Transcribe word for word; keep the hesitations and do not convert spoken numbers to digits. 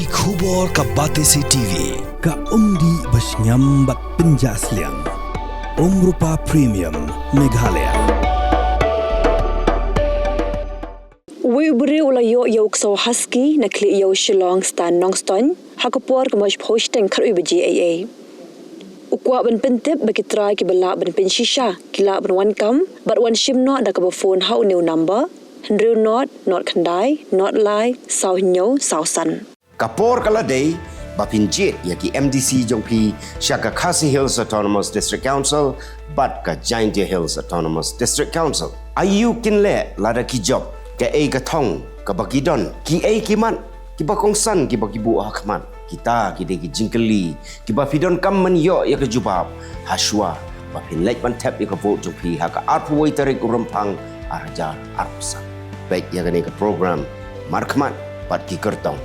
Ki khubor ka Batesi T V, ka umdih ba shngiam bad pynjah sliang. Umrupa Premium, Meghalaya. Uwei u briew u la ïoh ïa u ksaw husky na khlieh ïew Shillong Stan Nongstoiñ ha ka por ka mar shiphew shiteng khatwei baje eiei. U kwah ban pyntip ba ki trai kiba lah ban pynshisha ki lah ban wan kam bad wan shim noh da kaba phone ha une u number: hynriew nod nod khyndai nod lai saw hynñiew saw san. Ka por ka la dei ba phin jied ïa ki M D C jong phi sha ka Khasi Hills Autonomous District Council bad ka Jaintia Hills Autonomous District Council. Aïu kin leh lada ki jop? Kaei ka thong kaba ki don? Kiei ki mat kiba kongsan kiba ki buh ha khmat? Kita ki dei ki jingkylli kiba phi donkam ban ïoh ïa ka jubab hashwa ba phin leit ban thep ïa ka vote jong phi ha ka arphew wei tarik u Rymphang ar hajar arphew san. Peit ïa kane ka program markhmat bad ki kyrtong.